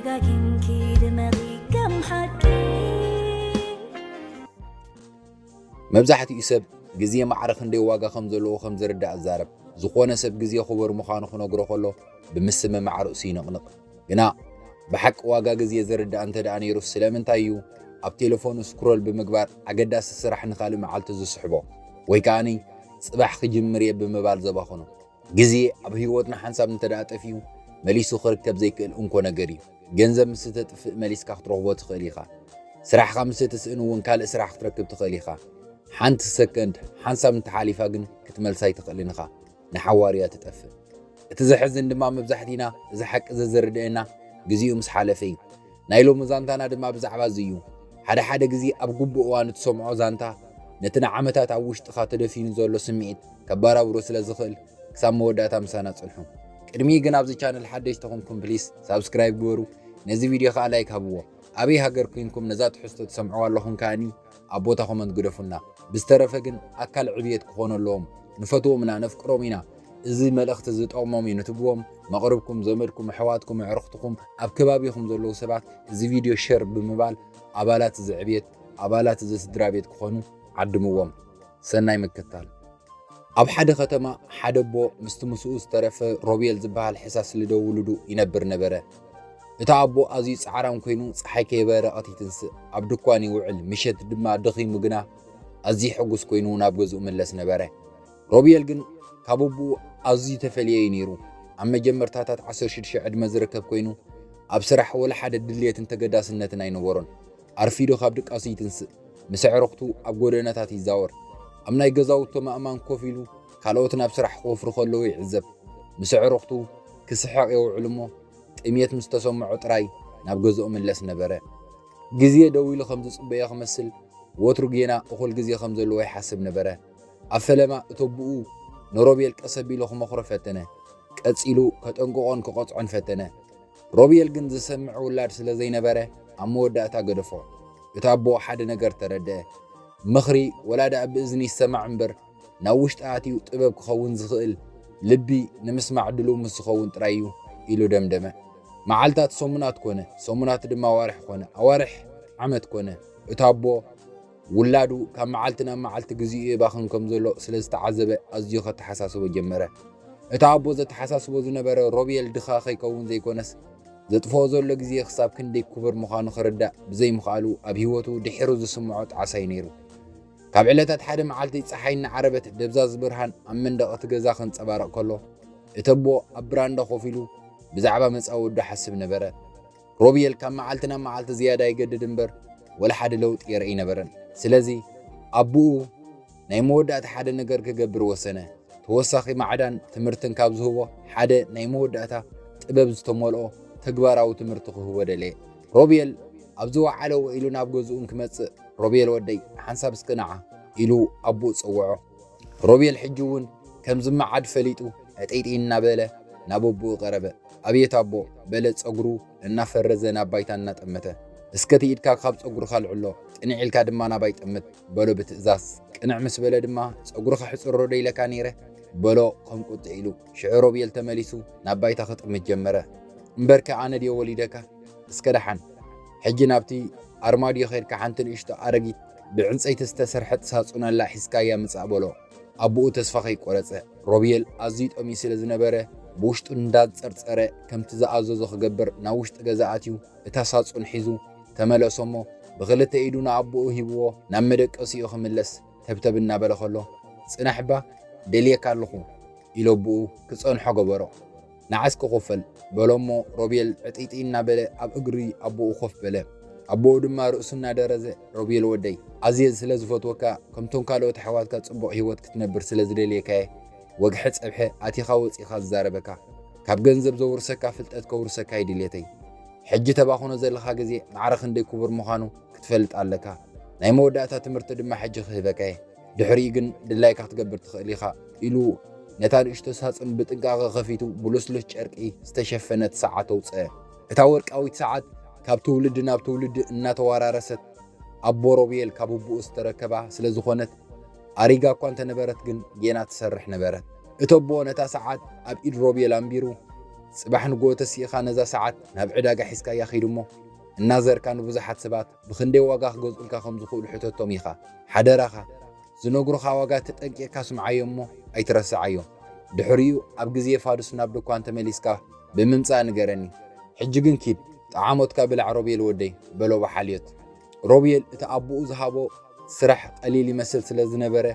ደጋጊምኪ ድመቒ ከም ሓቂ። መብዛሕትኡ ሰብ ግዜ ማዕረ ክንደይ ዋጋ ከም ዘለዎ ከም ዝርዳእ እዛረብ። ዝኾነ ሰብ ግዜ ክቡር ምዃኑ ክነግሮ ከሎ ብምስምማዕ ርእሱ ይንቕንቕ። ግና ብሓቂ ዋጋ ግዜ ዝርዳእ እንተ ደኣ ነይሩ ስለምንታይ እዩ ኣብ ቴሌፎኑ ስክሮል ብምግባር ኣገዳሲ ስራሕ ንኻልእ መዓልቲ ዝስሕቦ? ወይ ከኣኒ ጽባሕ ክጅምር እየ ብምባል ዘባኽኖ? ግዜ ኣብ ህይወትና ሓንሳብ እንተ ደኣ ጠፊኡ መሊሱ ክርከብ ዘይክእል እንኮ ነገር እዩ። ገንዘብ ምስ ተጥፍእ መሊስካ ክትረኽቦ ትኽእል ኢኻ። ስራሕኻ ምስ ትስእን እውን ካልእ ስራሕ ክትረክብ ትኽእል ኢኻ። ሓንቲ ሰከንድ ሓንሳብ እንተሓሊፋ ግን ክትመልሳ ኣይትኽእልን ኢኻ። ንሓዋርያ ትጠፍእ። እቲ ዘሕዝን ድማ መብዛሕቲና እዚ ሓቂ እዚ ዝርድአና ግዜኡ ምስ ሓለፈ እዩ። ናይ ሎሚ ዛንታና ድማ ብዛዕባ እዚ እዩ። ሓደ ሓደ ግዜ ኣብ ግቡእ እዋን እትሰምዖ ዛንታ ነቲ ንዓመታት ኣብ ውሽጥኻ ተደፊኑ ዘሎ ስምዒት ከባራብሮ ስለ ዝኽእል ክሳብ መወዳእታ ምሳና ጽንሑ። ቅድሚ ግን ኣብዚ ቻነል ሓደሽቲ ተኾንኩም ፕሊስ ሳብስክራይብ ግበሩ። ነዚ ቪድዮ ከኣ ላይክ ሃብዎ። ኣበይ ሃገር ኮይንኩም ነዛ ትሕዝቶ ትሰምዕዋ ኣለኹም ከኣኒ ኣብ ቦታ ኮመንት ግደፉና። ብዝተረፈ ግን ኣካል ዕብየት ክኾኑ ኣለዎም። ንፈትዎም ኢና፣ ነፍቅሮም ኢና። እዚ መልእኽቲ ዝጠቕሞም እዩ ንትብዎም መቕርብኩም፣ ዘመድኩም፣ ኣሕዋትኩም፣ ኣዕሩኽትኩም፣ ኣብ ከባቢኹም ዘለዉ ሰባት እዚ ቪድዮ ሸር ብምባል ኣባላት እዚ ዕብየት፣ ኣባላት እዚ ስድራ ቤት ክኾኑ ዓድምዎም። ሰናይ ምክታል። ኣብ ሓደ ከተማ ሓደ ኣቦ ምስቲ ምስኡ ዝተረፈ ሮቤል ዝበሃል ሕሳስ ልደ ውሉዱ ይነብር ነበረ። እቲ ኣቦ ኣዝዩ ጻዕራም ኮይኑ፣ ጸሓይ ከይበረቐት ይትንስእ፣ ኣብ ድኳን ይውዕል፣ ምሸት ድማ ደኺሙ ግና ኣዝዩ ሕጉስ ኮይኑ ናብ ገዝኡ ምለስ ነበረ። ሮቤል ግን ካብ ኣቦኡ ኣዝዩ ተፈልየ እዩ ነይሩ። ኣብ መጀመርታታት ዓሰርተ ሽዱሽተ ዕድመ ዝርከብ ኮይኑ፣ ኣብ ስራሕ ወላ ሓደ ድልየትን ተገዳስነትን ኣይነበሮን። ኣርፊዱ ካብ ድቃሱ ይትንስእ፣ ምስ ኣዕሩኽቱ ኣብ ጎደናታት ይዛወር። ኣብ ናይ ገዛውቶም ኣእማን ኮፍ ኢሉ ካልኦት ናብ ስራሕ ክወፍሩ ከለዉ ይዕዘብ። ምስ ኣዕሩኽቱ ክስሕቕ የውዕል እሞ፣ ጥሜት ምስ ተሰምዖ ጥራይ ናብ ገዝኡ ምለስ ነበረ። ግዜ ደው ኢሉ ከም ዝጽበዮ ክመስል፣ ወትሩ ጌና እኹል ግዜ ከም ዘለዎ ይሓስብ ነበረ። ኣብ ፈለማ እቲ ኣቦኡ ንሮቤል ቀስ ኣቢሉ ክመኽሮ ፈተነ። ቀጺሉ ከጠንቅቖን ክቐጽዖን ፈተነ። ሮቤል ግን ዝሰምዕ ውላድ ስለ ዘይነበረ ኣብ መወዳእታ ገደፎ። እቲ ኣቦ ሓደ ነገር ተረድአ። ምኽሪ ወላ ደኣ ብእዝኒ ይሰማዕ እምበር ናብ ውሽጢ ኣትዩ ጥበብ ክኸውን ዝኽእል ልቢ ንምስማዕ ድሉው ምስ ዝኸውን ጥራይ እዩ ኢሉ ደምደመ። መዓልታት ሰሙናት ኮነ፣ ሰሙናት ድማ ኣዋርሕ ኮነ፣ ኣዋርሕ ዓመት ኮነ። እቲ ኣቦ ውላዱ ካብ መዓልቲ ናብ መዓልቲ ግዜኡ የባኽን ከም ዘሎ ስለ ዝተዓዘበ ኣዝዩ ከተሓሳስቦ ጀመረ። እቲ ኣቦ ዘተሓሳስቦ ዝነበረ ሮቤል ድኻ ከይከውን ዘይኮነስ ዘጥፍኦ ዘሎ ግዜ ክሳብ ክንደይ ክቡር ምዃኑ ክርዳእ ብዘይምኽኣሉ ኣብ ህይወቱ ድሒሩ ዝስምዖ ጣዕሳ እዩ ነይሩ። ካብ ዕለታት ሓደ መዓልቲ ጸሓይ እናዓረበት ደብዛዝ ብርሃን ኣብ መንደቕ እቲ ገዛ ከንጸባርቕ ከሎ እቲ ኣቦ ኣብ ብራንዳ ኮፍ ኢሉ ብዛዕባ መጻኢ ወዱ ሓስብ ነበረ። ሮቤል ካብ መዓልቲ ናብ መዓልቲ ዝያዳ ይገድድ እምበር ወላ ሓደ ለውጢ የርኢ ነበረን። ስለዚ ኣቦኡ ናይ መወዳእታ ሓደ ነገር ክገብር ወሰነ። ተወሳኺ ማዕዳን ትምህርትን ካብ ዝህቦ ሓደ ናይ መወዳእታ ጥበብ ዝተመልኦ ተግባራዊ ትምህርቲ ክህቦ ደለየ። ሮቤል ኣብ ዝወዓለ ውዒሉ ናብ ገዝኡ እንክመጽእ ሮቤል ወደይ ሓንሳብ እስኪ ንዓ ኢሉ ኣቦኡ ጸውዖ። ሮቤል ሕጂ እውን ከም ዝመዓድ ፈሊጡ ዕጥይጥይ እናበለ ናብ ኣቦኡ ቀረበ። ኣብየት ኣቦ በለ ጸጉሩ እናፈረዘ ናብ ባይታ እናጠመተ። እስከ እቲ ኢድካ ካብ ጸጉርኻ ኣልዕሎ፣ ቅንዕ ኢልካ ድማ ናባይ ጠምት በሎ ብትእዛዝ። ቅንዕ ምስ በለ ድማ ጸጉርኻ ሕጽሮ ዶ ኢለካ ነይረ በሎ ከም ቁጥዕ ኢሉ። ሽዑ ሮቤል ተመሊሱ ናብ ባይታ ክጥምት ጀመረ። እምበርከ ኣነ ድየ ወሊደካ? እስከ ደሓን ሕጂ ናብቲ ኣርማድዮ ኸይድካ ሓንቲ ንእሽቶ ኣረጊት ብዕንጸይቲ ዝተሰርሐት ሳጹን ኣላ ሒዝካያ ምጻእ በሎ። ኣቦኡ ተስፋ ከይቆረጸ ሮቤል ኣዝዩ ጠምዩ ስለ ዝነበረ ብውሽጡ እንዳንጸርጸረ ከምቲ ዝኣዘዞ ክገብር ናብ ውሽጢ ገዛ ኣትዩ እታ ሳጹን ሒዙ ተመለሶ እሞ ብኽልተ ኢዱ ንኣቦኡ ሂብዎ ናብ መደቀሲኡ ክምለስ ተብተብ እናበለ ከሎ ጽናሕ እባ ደልየካ ኣለኹ ኢሉ ኣቦኡ ክጸንሖ ገበሮ። ንዓስኪ ኮፈል በሎ እሞ ሮቤል ዕጥይጥይ እናበለ ኣብ እግሪ ኣቦኡ ኮፍ በለ። ኣቦኡ ድማ ርእሱ እናደረዘ ሮቤል ወደይ ኣዝየ ስለ ዝፈትወካ ከምቶም ካልኦት ኣሕዋትካ ጽቡቕ ህይወት ክትነብር ስለ ዝደልየካየ ወግሐ ጸብሐ ኣቲኻ ወጺኻ ዝዛረበካ ካብ ገንዘብ ዘውርሰካ ፍልጠት ከውርሰካ እዩ ድልየተይ። ሕጂ ተባኽኖ ዘለኻ ግዜ ማዕረ ክንደይ ክቡር ምዃኑ ክትፈልጥ ኣለካ። ናይ መወዳእታ ትምህርቲ ድማ ሕጂ ክህበካ እየ። ድሕሪኡ ግን ድላይካ ክትገብር ትኽእል ኢኻ ኢሉ ነታ ንእሽቶ ሳጹን ብጥንቃቐ ከፊቱ ብልስሉስ ጨርቂ ዝተሸፈነት ሰዓት ኣውጽአ። እታ ወርቃዊት ሰዓት ካብ ትውልዲ ናብ ትውልዲ እናተወራረሰት ኣቦ ሮቤል ካብ ኣቦኡ ዝተረከባ ስለ ዝኾነት ኣሪጋ እኳ እንተነበረት ግን ጌና ትሰርሕ ነበረት። እቲ ኣቦ ነታ ሰዓት ኣብ ኢድ ሮቤል ኣንቢሩ ጽባሕ ንግሆ ተሲእኻ ነዛ ሰዓት ናብ ዕዳጋ ሒዝካያ ኺድ እሞ፣ እናዘርካ ንብዙሓት ሰባት ብኽንደይ ዋጋ ክገዝኡልካ ከም ዝኽእሉ ሕተቶም ኢኻ። ሓደራኻ፣ ዝነግሩኻ ዋጋ ተጠንቂቕካ ስምዓዮ እሞ ኣይትረስዓዮ። ድሕሪኡ ኣብ ግዜ ፋዱስ ናብ ድኳን ተመሊስካ ብምምጻእ ንገረኒ። ሕጂ ግን ኪድ፣ ጠዓሞትካ ብላዕ ሮቤል ወደይ፣ በሎ ብሓልዮት። ሮቤል እቲ ኣቦኡ ዝሃቦ ስራሕ ቀሊል ይመስል ስለ ዝነበረ፣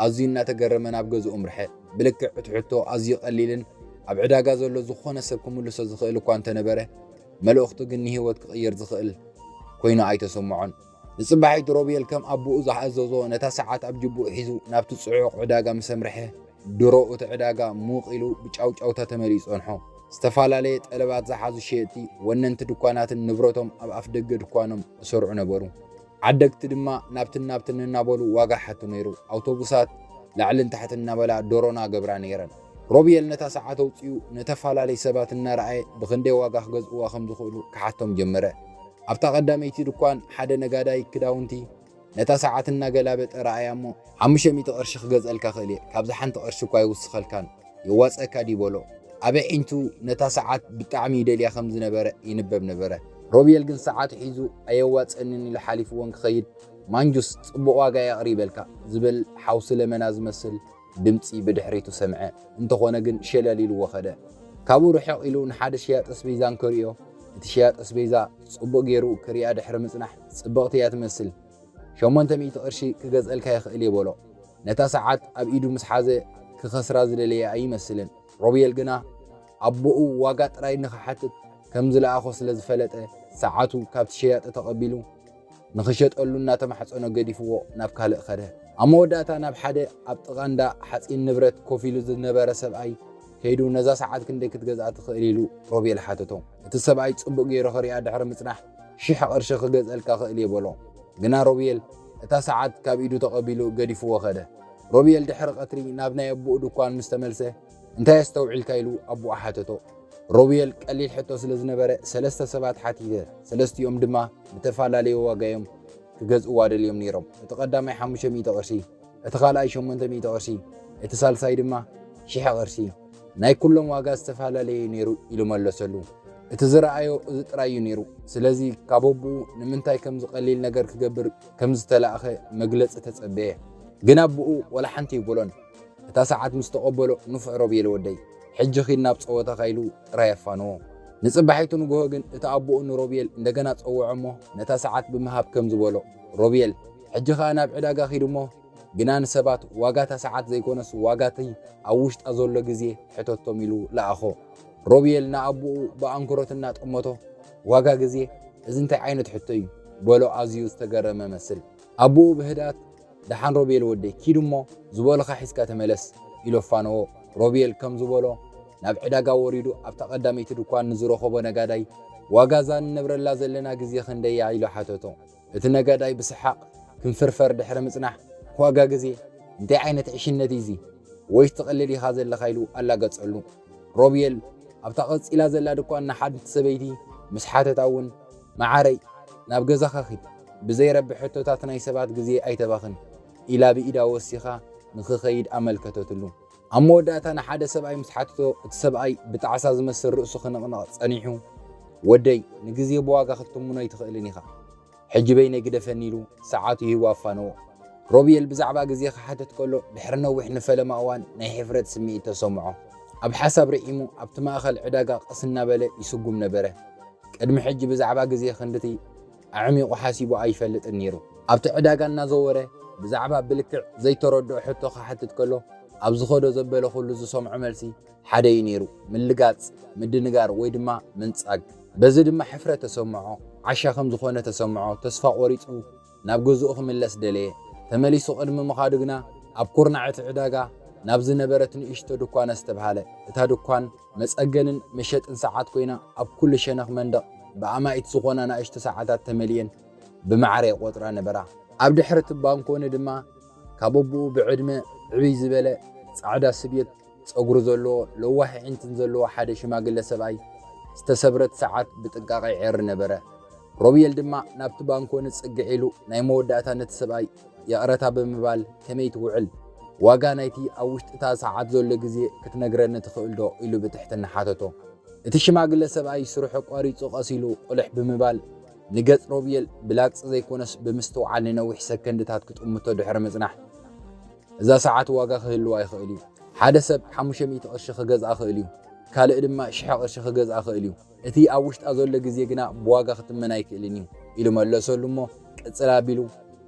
ኣዝዩ እናተገረመ ናብ ገዝኡ ኣምርሐ። ብልክዕ እቲ ሕቶ ኣዝዩ ቀሊልን ኣብ ዕዳጋ ዘሎ ዝኾነ ሰብ ክምልሶ ዝኽእል እኳ እንተነበረ፣ መልእኽቱ ግን ንህይወት ክቕይር ዝኽእል ኮይኑ ኣይተሰምዖን። ንጽባሒቱ ሮቤል ከም ኣቦኡ ዝኣዘዞ ነታ ሰዓት ኣብ ጅቡኡ ሒዙ ናብቲ ጽዑቕ ዕዳጋ ምስ ኣምርሐ፣ ድሮ እቲ ዕዳጋ ሙቕ ኢሉ ብጫውጫውታ ተመሊኡ ጸንሖ። ዝተፈላለየ ጠለባት ዝሓዙ ሸየጥቲ፣ ወነንቲ ድኳናትን ንብረቶም ኣብ ኣፍ ደገ ድኳኖም እሰርዑ ነበሩ። ዓደግቲ ድማ ናብትን ናብትን እናበሉ ዋጋ ሓቱ ነይሩ። ኣውቶቡሳት ላዕልን ታሕትን እናበላ ዶሮና ገብራ ነይረን። ሮቤል ነታ ሰዓት ኣውጺኡ ነተፈላለዩ ሰባት እናረኣየ ብኽንደይ ዋጋ ክገዝእዋ ከም ዝኽእሉ ክሓቶም ጀመረ። ኣብታ ቀዳመይቲ ድኳን ሓደ ነጋዳይ ክዳውንቲ ነታ ሰዓት እናገላበጠ ረኣያ እሞ፣ "ሓሙሽተ ሚእቲ ቅርሺ ክገዝአልካ ክእል እየ፣ ካብዛ ሓንቲ ቅርሺ እኳ ኣይውስኸልካን፣ የዋጽአካ ድዩ?" በሎ። ኣብ ኣዒንቱ ነታ ሰዓት ብጣዕሚ ይደልያ ከም ዝነበረ ይንበብ ነበረ። ሮቤል ግን ሰዓት ሒዙ "ኣየዋጽአንን" ኢሉ ሓሊፍዎ እንክኸይድ፣ "ማንጁስ ጽቡቕ ዋጋ እየ ኣቕሪበልካ" ዝብል ሓውሲ ለመና ዝመስል ድምጺ ብድሕሪቱ ሰምዐ። እንተኾነ ግን ሸለል ኢልዎ ኸደ። ካብኡ ርሕቕ ኢሉ ንሓደ ሸያጢ ኣስቤዛ እንክርእዮ፣ እቲ ሸያጢ ኣስቤዛ ጽቡቕ ገይሩ ክሪኣ ድሕሪ ምጽናሕ፣ "ጽብቕቲ እያ ትመስል፣ ሸሞንተ ሚእቲ ቅርሺ ክገዝአልካ ይኽእል እየ" በሎ። ነታ ሰዓት ኣብ ኢዱ ምስ ሓዘ ክኸስራ ዝደለየ ኣይመስልን። ሮቤል ግና ኣቦኡ ዋጋ ጥራይ ንኽሓትት ከም ዝለኣኾ ስለ ዝፈለጠ፣ ሰዓቱ ካብቲ ሸያጢ ተቐቢሉ ንኽሸጠሉ እናተማሕጸኖ ገዲፍዎ ናብ ካልእ ኸደ። ኣብ መወዳእታ ናብ ሓደ ኣብ ጥቓ እንዳ ሓጺን ንብረት ኮፍ ኢሉ ዝነበረ ሰብኣይ ከይዱ፣ "ነዛ ሰዓት ክንደይ ክትገዝኣ ትኽእል?" ኢሉ ሮቤል ሓተቶ። እቲ ሰብኣይ ጽቡቕ ገይሩ ክሪኣ ድሕሪ ምጽናሕ፣ "ሽሕ ቅርሺ ክገዝአልካ ክእል እየ" በሎ። ግና ሮቤል እታ ሰዓት ካብ ኢዱ ተቐቢሉ ገዲፍዎ ኸደ። ሮቤል ድሕሪ ቀትሪ ናብ ናይ ኣቦኡ ድኳን ምስ ተመልሰ፣ "እንታይ ኣስተውዒልካ?" ኢሉ ኣቦኡ ሓተቶ። ሮቤል ቀሊል ሕቶ ስለ ዝነበረ ሰለስተ ሰባት ሓቲተ፣ ሰለስቲኦም ድማ ብተፈላለየ ዋጋ እዮም ክገዝእዋ ደልዮም ነይሮም። እቲ ቀዳማይ ሓሙሽተ ሚእቲ ቅርሺ፣ እቲ ካልኣይ ሸሞንተ ሚእቲ ቅርሺ፣ እቲ ሳልሳይ ድማ ሽሕ ቅርሺ። ናይ ኩሎም ዋጋ ዝተፈላለየ ነይሩ ኢሉ መለሰሉ። እቲ ዝረኣዮ እዚ ጥራይ እዩ ነይሩ። ስለዚ ካብ ኣቦኡ ንምንታይ ከምዚ ቀሊል ነገር ክገብር ከም ዝተላእኸ መግለጺ ተጸበየ። ግን ኣቦኡ ወላ ሓንቲ ኣይበሎን። እታ ሰዓት ምስ ተቐበሎ፣ "ንፉዕ ሮቤል ወደይ፣ ሕጂ ኺድ ናብ ጸወታኻ" ኢሉ ጥራይ ኣፋነዎ። ንጽባሒቱ ንግሆ ግን እቲ ኣቦኡ ንሮቤል እንደገና ጸውዖ እሞ ነታ ሰዓት ብምሃብ ከምዚ በሎ፣ "ሮቤል፣ ሕጂ ኸኣ ናብ ዕዳጋ ኺድ እሞ፣ ግና ንሰባት ዋጋ እታ ሰዓት ዘይኮነስ ዋጋ እቲ ኣብ ውሽጣ ዘሎ ግዜ ሕተቶም" ኢሉ ለኣኾ። ሮቤል ንኣቦኡ ብኣንክሮት እናጠመቶ፣ "ዋጋ ግዜ? እዚ እንታይ ዓይነት ሕቶ እዩ?" በሎ ኣዝዩ ዝተገረመ መስል። ኣቦኡ ብህድኣት፣ "ደሓን ሮቤል ወደይ፣ ኪድ እሞ ዝበሉኻ ሒዝካ ተመለስ" ኢሉ ኣፋነዎ። ሮቤል ከም ዝበሎ ናብ ዕዳጋ ወሪዱ ኣብታ ቀዳመይቲ ድኳን ንዝረኸቦ ነጋዳይ፣ "ዋጋ እዛ ንነብረላ ዘለና ግዜ ክንደይ እያ?" ኢሉ ሓተቶ። እቲ ነጋዳይ ብሰሓቕ ክንፍርፈር ድሕሪ ምጽናሕ፣ "ዋጋ ግዜ? እንታይ ዓይነት ዕሽነት እዩ እዚ? ወይስ ትቕልድ ኢኻ ዘለኻ?" ኢሉ ኣላገጸሉ። ሮቤል ኣብታ ቀጺላ ዘላ ድኳን ንሓንቲ ሰበይቲ ምስ ሓተታ እውን፣ "መዓረይ፣ ናብ ገዛኻ ኺድ፣ ብዘይረቢ ሕቶታት ናይ ሰባት ግዜ ኣይተባኽን" ኢላ ብኢዳ ወሲኻ ንኽኸይድ ኣመልከተትሉ። ኣብ መወዳእታ ንሓደ ሰብኣይ ምስ ሓተቶ፣ እቲ ሰብኣይ ብጣዕሳ ዝመስል ርእሱ ክንቕንቕ ጸኒሑ፣ "ወደይ፣ ንግዜ ብዋጋ ክትትምኖ ኣይትኽእልን ኢኻ። ሕጂ በይነይ ግደፈኒ" ኢሉ ሰዓቱ ሂቡ ኣፋነዎ። ሮቤል ብዛዕባ ግዜ ክሓትት ከሎ፣ ድሕሪ ነዊሕ ንፈለማ እዋን ናይ ሕፍረት ስምዒት ተሰምዖ። ኣብ ሓሳብ ርዒሙ፣ ኣብቲ ማእከል ዕዳጋ ቀስ እናበለ ይስጉም ነበረ። ቅድሚ ሕጂ ብዛዕባ ግዜ ክንድቲ ኣዕሚቑ ሓሲቡ ኣይፈልጥን ነይሩ። ኣብቲ ዕዳጋ እናዘወረ፣ ብዛዕባ ብልክዕ ዘይተረድኦ ሕቶ ክሓትት ከሎ፣ ኣብ ዝኸዶ ዘበለ ኩሉ ዝሰምዖ መልሲ ሓደ እዩ ነይሩ፣ ምልጋጽ፣ ምድንጋር ወይ ድማ ምንጻግ። በዚ ድማ ሕፍረት ተሰምዖ፣ ዓሻ ከም ዝኾነ ተሰምዖ፣ ተስፋ ቆሪጹ ናብ ገዝኡ ክምለስ ደለየ። ተመሊሱ ቅድሚ ምኻዱ ግና ኣብ ኩርናዕ እቲ ዕዳጋ ናብ ዝነበረት ንእሽቶ ድኳን ኣስተብሃለ። እታ ድኳን መጸገንን መሸጥን ሰዓት ኮይና ኣብ ኩሉ ሸነኽ መንደቕ ብኣማኢት ዝኾና ናእሽቱ ሰዓታት ተመሊኤን ብማዕረ ይቆጽራ ነበራ። ኣብ ድሕሪ እቲ ባንኮኒ ድማ ካብ ኣቦኡ ብዕድመ ዕብይ ዝበለ ጻዕዳ ስብየት ጸጉሪ ዘለዎ ለዋህ ኣዒንትን ዘለዎ ሓደ ሽማግለ ሰብኣይ ዝተሰብረት ሰዓት ብጥንቃቐ ይዔሪ ነበረ። ሮቤል ድማ ናብቲ ባንኮኒ ጽግዕ ኢሉ ናይ መወዳእታ ነቲ ሰብኣይ ይቕረታ ብምባል፣ "ከመይ ትውዕል? ዋጋ ናይቲ ኣብ ውሽጢ እታ ሰዓት ዘሎ ግዜ ክትነግረኒ ትኽእል ዶ?" ኢሉ ብትሕትና ሓተቶ። እቲ ሽማግለ ሰብኣይ ስርሑ ኣቋሪጹ ቀስ ኢሉ ቁልሕ ብምባል፣ ንገጽ ሮብየል ብላግጺ ዘይኮነስ ብምስትውዓል ንነዊሕ ሰከንድታት ክጥምቶ ድሕሪ ምጽናሕ፣ እዛ ሰዓት ዋጋ ክህልዋ ይኽእል እዩ። ሓደ ሰብ ሓሙሽተ ሚእቲ ቅርሺ ክገዝኣ ክእል እዩ፣ ካልእ ድማ ሽሕ ቅርሺ ክገዝኣ ክእል እዩ። እቲ ኣብ ውሽጣ ዘሎ ግዜ ግና ብዋጋ ክትመን ኣይክእልን እዩ ኢሉ መለሰሉ እሞ ቅጽል ኣቢሉ፣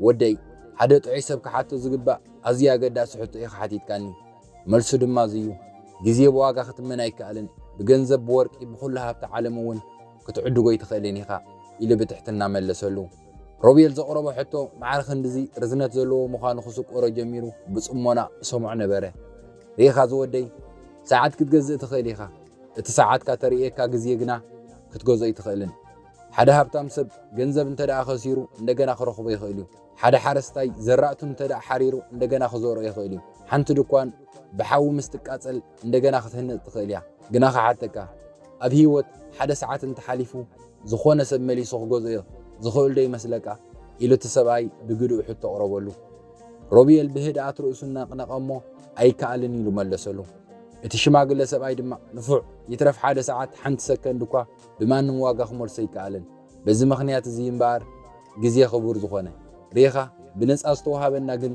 ወደይ፣ ሓደ ጥዑይ ሰብ ክሓቶ ዝግባእ ኣዝዩ ኣገዳሲ ሕቶ ኢኻ ሓቲትካኒ። መልሱ ድማ እዚ እዩ። ግዜ ብዋጋ ክትመን ኣይከኣልን። ብገንዘብ፣ ብወርቂ፣ ብኹሉ ሃብቲ ዓለም እውን ክትዕድጎ ኣይትኽእልን ኢኻ ኢሉ ብትሕትና መለሰሉ። ሮቤል ዘቕረቦ ሕቶ ማዕረ ክንድዚ ርዝነት ዘለዎ ምዃኑ ክስቆሮ ጀሚሩ ብጽሞና እሰምዖ ነበረ። ርኢኻ ዝወደይ፣ ሰዓት ክትገዝእ ትኽእል ኢኻ። እቲ ሰዓትካ ተርእየካ ግዜ ግና ክትገዝኦ ኣይትኽእልን። ሓደ ሃብታም ሰብ ገንዘብ እንተ ደኣ ከሲሩ እንደገና ክረኽቦ ይኽእል እዩ። ሓደ ሓረስታይ ዘራእቱ እንተ ደኣ ሓሪሩ እንደገና ክዘርኦ ይኽእል እዩ። ሓንቲ ድኳን ብሓዊ ምስ ትቃጸል እንደገና ክትህነጽ ትኽእል እያ። ግና ክሓተካ፣ ኣብ ህይወት ሓደ ሰዓት እንተሓሊፉ ዝኾነ ሰብ መሊሱ ክገዝኦ ዝኽእል ዶ ይመስለካ? ኢሉ እቲ ሰብኣይ ብግድኡ ሕቶ ኣቕረበሉ። ሮቤል ብህድኣት ርእሱ እናቕነቐ እሞ ኣይከኣልን ኢሉ መለሰሉ። እቲ ሽማግለ ሰብኣይ ድማ ንፉዕ፣ ይትረፍ ሓደ ሰዓት ሓንቲ ሰከንድ እኳ ብማንም ዋጋ ክመልሶ ኣይከኣልን። በዚ ምኽንያት እዚ እምበኣር ግዜ ክቡር ዝኾነ። ርኢኻ፣ ብነጻ ዝተዋሃበና ግን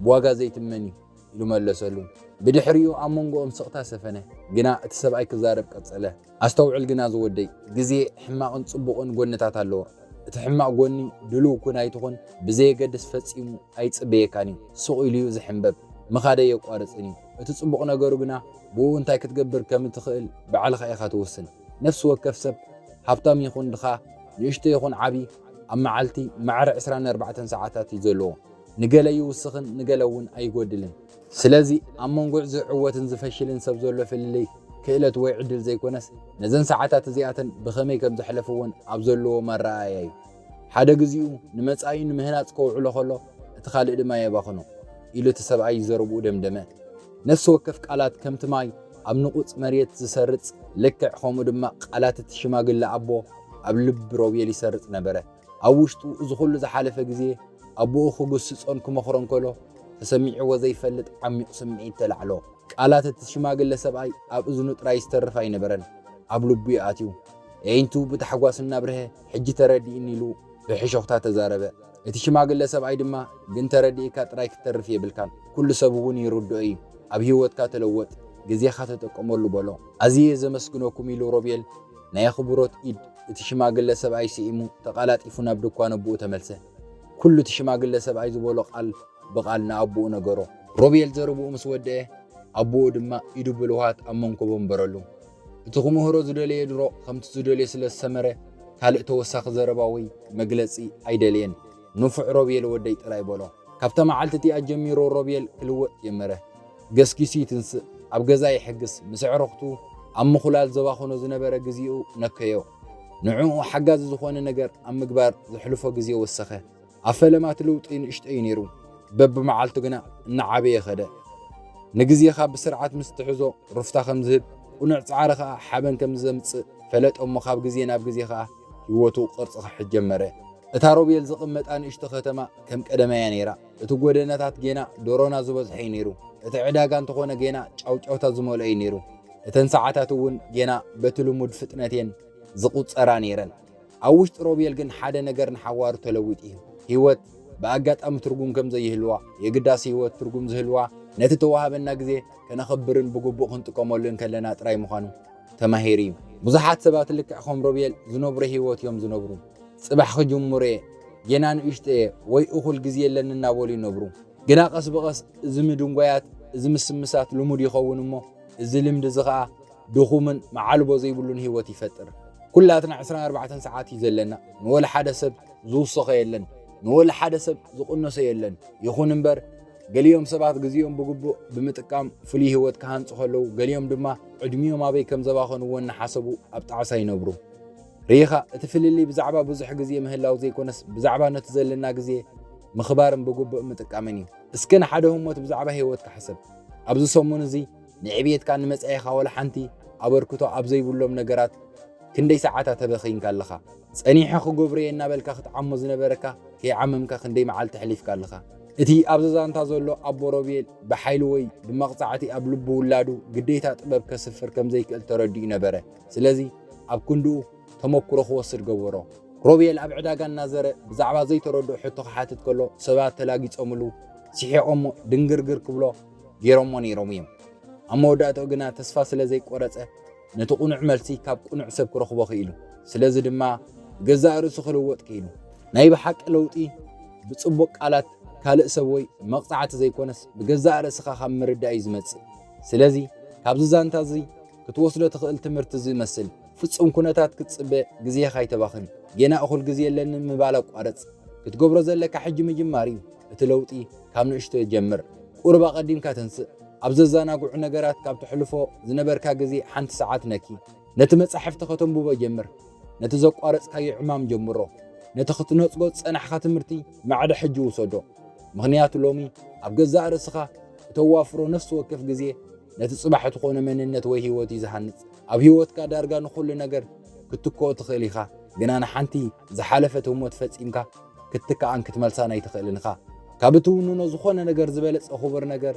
ብዋጋ ዘይትመን እዩ ኢሉ መለሰሉ። ብድሕሪኡ ኣብ መንጎኦም ስቕታ ሰፈነ፣ ግና እቲ ሰብኣይ ክዛረብ ቀጸለ። ኣስተውዕል ግና ዝወደይ፣ ግዜ ሕማቕን ጽቡቕን ጎንታት ኣለዎ። እቲ ሕማቕ ጎኒ ድሉው ኩን ኣይትኹን ብዘየገድስ ፈጺሙ ኣይጽበየካን እዩ። ስቕ ኢሉ እዩ ዝሕንበብ። ምኻደይ የቋርጽን እዩ። እቲ ጽቡቕ ነገሩ ግና ብኡ እንታይ ክትገብር ከም እትኽእል ባዕልኻ ኢኻ ትውስን። ነፍሲ ወከፍ ሰብ ሃብታም ይኹን ድኻ፣ ንእሽቶ ይኹን ዓቢ፣ ኣብ መዓልቲ ማዕረ ዕስራን ኣርባዕተን ሰዓታት እዩ ዘለዎ። ንገለ ይውስኽን ንገለ እውን ኣይጎድልን። ስለዚ ኣብ መንጎ ዝዕወትን ዝፈሽልን ሰብ ዘሎ ፍልልይ ክእለት ወይ ዕድል ዘይኮነስ ነዘን ሰዓታት እዚኣተን ብኸመይ ከም ዘሕለፍወን ኣብ ዘለዎ መረኣያ እዩ። ሓደ ግዚኡ ንመጻኢ ንምህናጽ ከውዕሎ ከሎ እቲ ካልእ ድማ የባኽኖ ኢሉ እቲ ሰብኣይ ዘረብኡ ደምደመ። ነፍሲ ወከፍ ቃላት ከምቲ ማይ ኣብ ንቑጽ መሬት ዝሰርጽ ልክዕ ከምኡ ድማ ቃላት እቲ ሽማግለ ኣቦ ኣብ ልቢ ሮቤል ይሰርጽ ነበረ። ኣብ ውሽጡ እዚ ኩሉ ዝሓለፈ ግዜ ኣቦኡ ክግስጾን ክመኽሮን ከሎ ተሰሚዕዎ ዘይፈልጥ ዓሚቕ ስምዒት ተላዕሎ። ቃላት እቲ ሽማግለ ሰብኣይ ኣብ እዝኑ ጥራይ ዝተርፍ ኣይነበረን፣ ኣብ ልቡ እዩ ኣትዩ። የዒንቱ ብታሕጓስ እናብርሀ፣ ሕጂ ተረዲእኒ ኢሉ ብሕሾኽታ ተዛረበ። እቲ ሽማግለ ሰብኣይ ድማ ግን ተረዲእካ ጥራይ ክትተርፍ የብልካን፣ ኩሉ ሰብ እውን ይርድኦ እዩ። ኣብ ህይወትካ ተለወጥ፣ ግዜኻ ተጠቀመሉ በሎ። ኣዝየ ዘመስግነኩም ኢሉ ሮቤል ናይ ኣኽብሮት ኢድ እቲ ሽማግለ ሰብኣይ ስኢሙ ተቐላጢፉ ናብ ድኳን ኣቦኡ ተመልሰ። ኩሉ እቲ ሽማግለ ሰብኣይ ዝበሎ ቃል ብቓል ንኣቦኡ ነገሮ። ሮቤል ዘረብኡ ምስ ወደአ ኣቦኡ ድማ ኢዱ ብልውሃት ኣብ መንኮቦ ኣንበረሉ። እቲ ክምህሮ ዝደለየ ድሮ ከምቲ ዝደልዮ ስለ ዝሰመረ ካልእ ተወሳኺ ዘረባ ወይ መግለጺ ኣይደለየን። ንፉዕ ሮቤል ወደይ ጥራይ በሎ። ካብታ መዓልቲ እቲኣ ጀሚሩ ሮቤል ክልወጥ ጀመረ። ገስጊሱ ይትንስእ፣ ኣብ ገዛ ይሕግስ፣ ምስ ኣዕሩኽቱ ኣብ ምኹላል ዘባኽኖ ዝነበረ ግዜኡ ነከዮ። ንዕኡ ሓጋዚ ዝኾነ ነገር ኣብ ምግባር ዘሕልፎ ግዜ ወሰኸ። ኣብ ፈለማ እቲ ለውጢ ንእሽቶ እዩ ነይሩ፣ በብመዓልቱ ግና እናዓበየ ከደ። ንግዜኻ ብስርዓት ምስ ትሕዞ ሩፍታ ከም ዝህብ፣ ቅኑዕ ጻዕሪ ኸኣ ሓበን ከም ዘምጽእ ፈለጠ እሞ ካብ ግዜ ናብ ግዜ ኸኣ ህይወቱ ቅርጺ ክሕዝ ጀመረ። እታ ሮቤል ዝቕመጣ ንእሽቶ ከተማ ከም ቀደማያ ነይራ። እቲ ጎደናታት ጌና ደሮና ዝበዝሖ እዩ ነይሩ። እቲ ዕዳጋ እንተኾነ ጌና ጫውጫውታ ዝመልኦ እዩ ነይሩ። እተን ሰዓታት እውን ጌና በቲ ልሙድ ፍጥነት'የን ዝቑጸራ ነይረን። ኣብ ውሽጢ ሮቤል ግን ሓደ ነገር ንሓዋሩ ተለዊጡ እዩ። ህይወት ብኣጋጣሚ ትርጉም ከም ዘይህልዋ፣ የግዳስ ህይወት ትርጉም ዝህልዋ ነቲ ተዋሃበና ግዜ ከነኽብርን ብግቡእ ክንጥቀመሉን ከለና ጥራይ ምዃኑ ተማሂሩ እዩ። ብዙሓት ሰባት ልክዕ ከም ሮቤል ዝነብሩ ህይወት እዮም ዝነብሩ። ጽባሕ ክጅምር እየ፣ ጌና ንእሽቶ እየ ወይ እኹል ግዜ የለኒ እናበሉ ይነብሩ። ግና ቀስ ብቐስ እዚ ምድንጓያት፣ እዚ ምስምሳት ልሙድ ይኸውን እሞ፣ እዚ ልምዲ እዚ ኸኣ ድኹምን መዓልቦ ዘይብሉን ህይወት ይፈጥር። ኩላትና ዕስራን ኣርባዕተን ሰዓት እዩ ዘለና። ንወላ ሓደ ሰብ ዝውስኾ የለን፣ ንወላ ሓደ ሰብ ዝቕንሶ የለን። ይኹን እምበር፣ ገሊኦም ሰባት ግዜኦም ብግቡእ ብምጥቃም ፍሉይ ህይወት ክሃንጹ ከለዉ፣ ገሊኦም ድማ ዕድሚኦም ኣበይ ከም ዘባኸንዎ እናሓሰቡ ኣብ ጣዕሳ ይነብሩ። ርኢኻ፣ እቲ ፍልልይ ብዛዕባ ብዙሕ ግዜ ምህላው ዘይኮነስ፣ ብዛዕባ ነቲ ዘለና ግዜ ምኽባርን ብግቡእ ምጥቃምን እዩ። እስከ ንሓደ ህሞት ብዛዕባ ህይወትካ ሕሰብ። ኣብዚ ሰሙን እዚ ንዕብየትካ ንመጻኢኻ ወላ ሓንቲ ኣበርክቶ ኣብ ዘይብሎም ነገራት ክንደይ ሰዓታት ተበኺንካ ኣለኻ? ጸኒሐ ክገብሮ እየ እናበልካ ክትዓሞ ዝነበረካ ከይዓመምካ ክንደይ መዓልቲ ኣሕሊፍካ ኣለኻ? እቲ ኣብዚ ዛንታ ዘሎ ኣቦ ሮቤል ብሓይሊ ወይ ብመቕጻዕቲ ኣብ ልቢ ውላዱ ግዴታ ጥበብ ከስፍር ከም ዘይክእል ተረዲኡ ነበረ። ስለዚ ኣብ ክንድኡ ተመኩሮ ክወስድ ገበሮ። ሮቤል ኣብ ዕዳጋ እናዘረ ብዛዕባ ዘይተረድኦ ሕቶ ክሓትት ከሎ ሰባት ተላጊጾምሉ፣ ስሒቖሞ ድንግርግር ክብሎ ገይሮሞ ነይሮም እዮም። ኣብ መወዳእታኡ ግና ተስፋ ስለ ዘይቆረጸ ነቲ ቅኑዕ መልሲ ካብ ቅኑዕ ሰብ ክረኽቦ ክኢሉ። ስለዚ ድማ ብገዛእ ርእሱ ክልወጥ ክኢሉ። ናይ ብሓቂ ለውጢ ብጽቡቕ ቃላት ካልእ ሰብ ወይ መቕጻዕቲ ዘይኮነስ ብገዛእ ርእስኻ ካብ ምርዳእ እዩ ዝመጽእ። ስለዚ ካብዚ ዛንታ እዚ ክትወስዶ ትኽእል ትምህርቲ እዚ ይመስል። ፍጹም ኩነታት ክትጽበ ግዜኻ ኣይተባኽን። ጌና እኹል ግዜ የለንን ምባል ኣቋርጽ። ክትገብሮ ዘለካ ሕጂ ምጅማር እዩ። እቲ ለውጢ ካብ ንእሽቶ ይጀምር። ቁሩብ ኣቐዲምካ ተንስእ። ኣብ ዘዘናግዑ ነገራት ካብ ተሕልፎ ዝነበርካ ግዜ ሓንቲ ሰዓት ነኪ። ነቲ መጻሕፍቲ ከተንብቦ ጀምር። ነቲ ዘቋረጽካዮ ዕማም ጀምሮ። ነቲ ክትነጽጎ ዝጸናሕካ ትምህርቲ ማዕደ ሕጂ ውሰዶ። ምኽንያቱ ሎሚ ኣብ ገዛእ ርእስኻ እተዋፍሮ ነፍሲ ወከፍ ግዜ ነቲ ጽባሕ እትኾኖ መንነት ወይ ህይወት እዩ ዝሃንጽ። ኣብ ህይወትካ ዳርጋ ንኹሉ ነገር ክትክኦ ትኽእል ኢኻ፣ ግና ንሓንቲ ዝሓለፈት ህሞት ፈጺምካ ክትትክኣን ክትመልሳን ኣይትኽእልን ኢኻ። ካብ እትውንኖ ዝኾነ ነገር ዝበለጸ ክቡር ነገር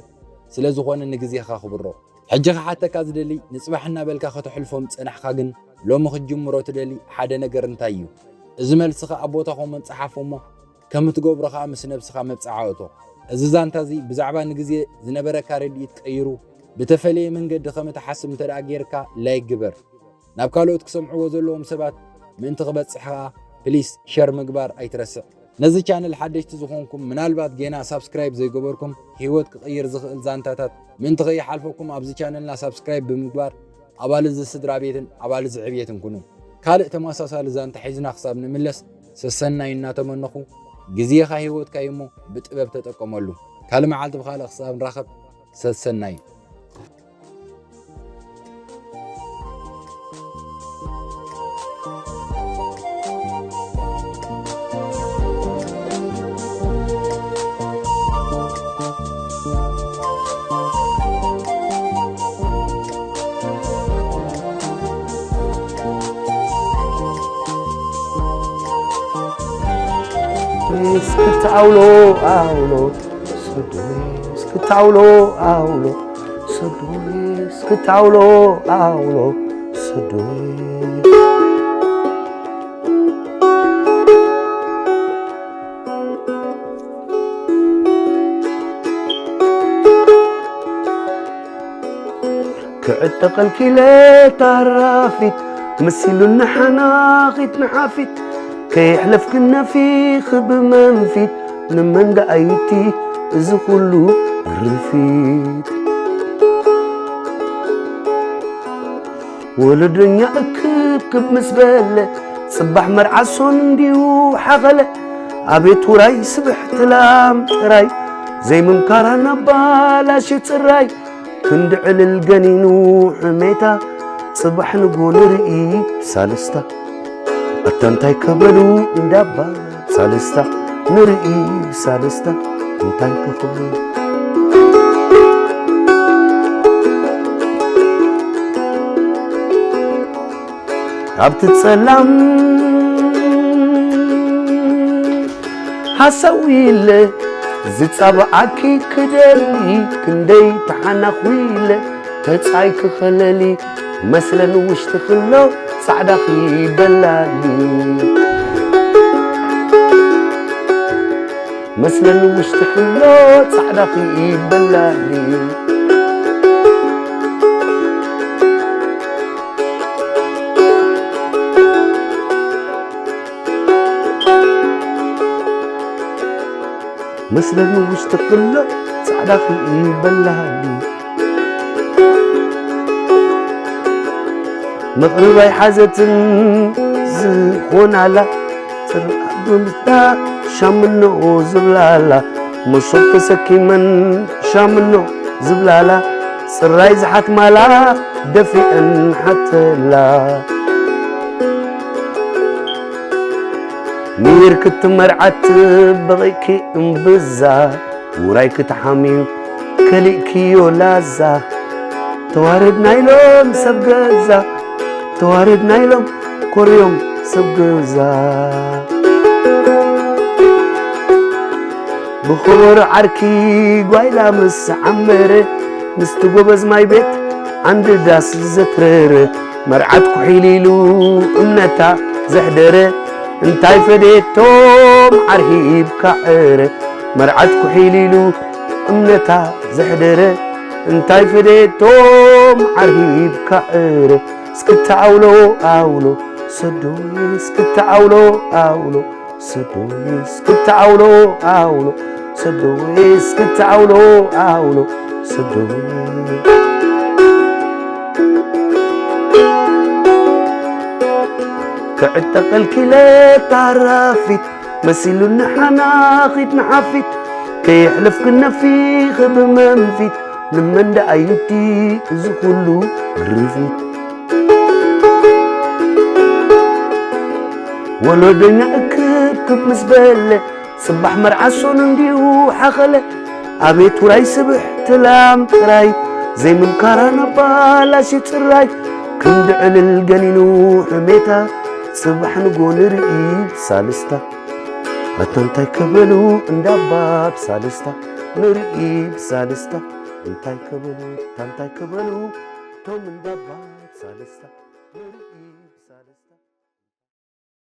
ስለ ዝኾነ ንግዜኻ ክብሮ። ሕጂ ክሓተካ ዝደሊ፣ ንጽባሕ እናበልካ ከተሕልፎም ዝጸናሕካ ግን ሎሚ ክትጅምሮ ትደሊ ሓደ ነገር እንታይ እዩ? እዚ መልስኻ ኣብ ቦታ ኮመንት ጸሓፎ እሞ ከም እትገብሮ ኸኣ ምስ ነብስኻ መብጽዓ እቶ። እዚ ዛንታ እዚ ብዛዕባ ንግዜ ዝነበረካ ርድኢት ቀይሩ ብተፈለየ መንገዲ ከም እትሓስብ እንተ ደኣ ጌርካ ላይክ ግበር። ናብ ካልኦት ክሰምዕዎ ዘለዎም ሰባት ምእንቲ ክበጽሕ ኸኣ ፕሊስ ሸር ምግባር ኣይትረስዕ። ነዚ ቻነል ሓደሽቲ ዝኾንኩም ምናልባት ጌና ሳብስክራይብ ዘይገበርኩም ህይወት ክቕይር ዝኽእል ዛንታታት ምእንቲ ከይሓልፈኩም ኣብዚ ቻነልና ሳብስክራይብ ብምግባር ኣባል እዚ ስድራ ቤትን ኣባል እዚ ዕብየትን ኩኑ። ካልእ ተመሳሳሊ ዛንታ ሒዝና ክሳብ ንምለስ ሰሰናይ እናተመነኹ ግዜኻ ህይወትካ እዩ እሞ ብጥበብ ተጠቀመሉ። ካልእ መዓልቲ ብኻልእ ክሳብ ንራኸብ ሰሰናይ። እስክታውሎ ኣውሎ ሰዶይ እስክታውሎ ኣውሎ ሰዶይ እስክታውሎ ኣውሎ ሰዶይ ክዕጠቐልኪ ኢለ ታራፊት መሲሉኒ ሓናኺት ንሓፊት ከየሕለፍክን ነፊኺ ብመንፊት ንመን ደኣ ዩቲ እዚ ኩሉ ግርፊት ወለደኛ እክብክብ ምስ በለ ጽባሕ መርዓ ሶን እንዲዩ ሓኸለ ኣቤት ውራይ ስብሕቲ ላም ጥራይ ዘይምምካራ ናባላሽ ጽራይ ክንዲ ዕልል ገኒኑ ሕሜታ ጽባሕ ንጎ ንርኢ ብሳልስታ ኣታ እንታይ ከበሉ እንዳባ ሳልስታ ንርኢ ብሳልስታ እንታይ ከኽብሉ ኣብቲ ጸላም ሃሳዊለ ዝጻብዓኪ ክደሊ ክንደይ ተሓናኺለ ተጻይ ክኸለሊ መስለን ውሽጢ ክሎ ጻዕዳኺ በላሊ መስለን ውሽጢ ክሎ ጻዕዳኺ በላሊ መስለኒ ውሽጢ ክሎ ጻዕዳ ክኢበላኒ መቕርብ ኣይሓዘትን ዝኾናላ ጽርዓት ብምስታ ሻምኖ ዝብላላ መሶብ ተሰኪመን ሻምኖ ዝብላላ ጽራይ ዝሓትማላ ደፊአን ሓተላ ሚር ክትመርዓት በቒእኪ እምብዛ ውራይ ክትሓምዩ ከሊእክዮ ላዛ ተዋረድና ኢሎም ሰብ ገዛ ተዋረድና ኢሎም ኮርዮም ሰብ ገዛ ብኽቡር ዓርኪ ጓይላ ምስ ዓመረ፣ ምስቲ ጎበዝ ማይ ቤት ዓንዲ ዳስ ዘትረረ፣ መርዓት ኩሒል ኢሉ እምነታ ዘሕደረ፣ እንታይ ፈደየቶ መዓር ሂብካ ዕረ። መርዓት ኩሒል ኢሉ እምነታ ዘሕደረ፣ እንታይ ፈደየቶ መዓር ሂብካ ዕረ። እስክታ ኣውሎ ኣውሎ ሰዶይ፣ እስክታ ኣውሎ ኣውሎ ሰዶይ፣ እስክታ ኣውሎ ኣውሎ ሰዶይ፣ እስክታ ኣውሎ ኣውሎ ሰዶይ። ክዕጠቐልኪ ኢለ ታራፊት፣ መሲሉኒ ሓናኺት ንሓፊት፣ ከየሕለፍኪ ነፊኺ ብመንፊት፣ ንመን ደኣ ይብቲ እዚ ኩሉ ግርፊት። ወለዶኛ እክብክብ ምስ በለ፣ ጽባሕ መርዓ ሶኑ እንዲሁ ሓኸለ። ኣቤት ውራይ ስብሕቲ ላም ጥራይ፣ ዘይምምካራ ናብ ባላሽ ጽራይ። ክንዲ ዕልል ገኒኑ ሕሜታ፣ ጽባሕ ንጎ ንርኢ ብሳልስታ። ኣታ እንታይ ከበሉ እንዳባ ብሳልስታ፣ ንርኢ ብሳልስታ። እንታይ ከበሉ፣ ኣታ እንታይ ከበሉ፣ ቶም እንዳባ ብሳልስታ።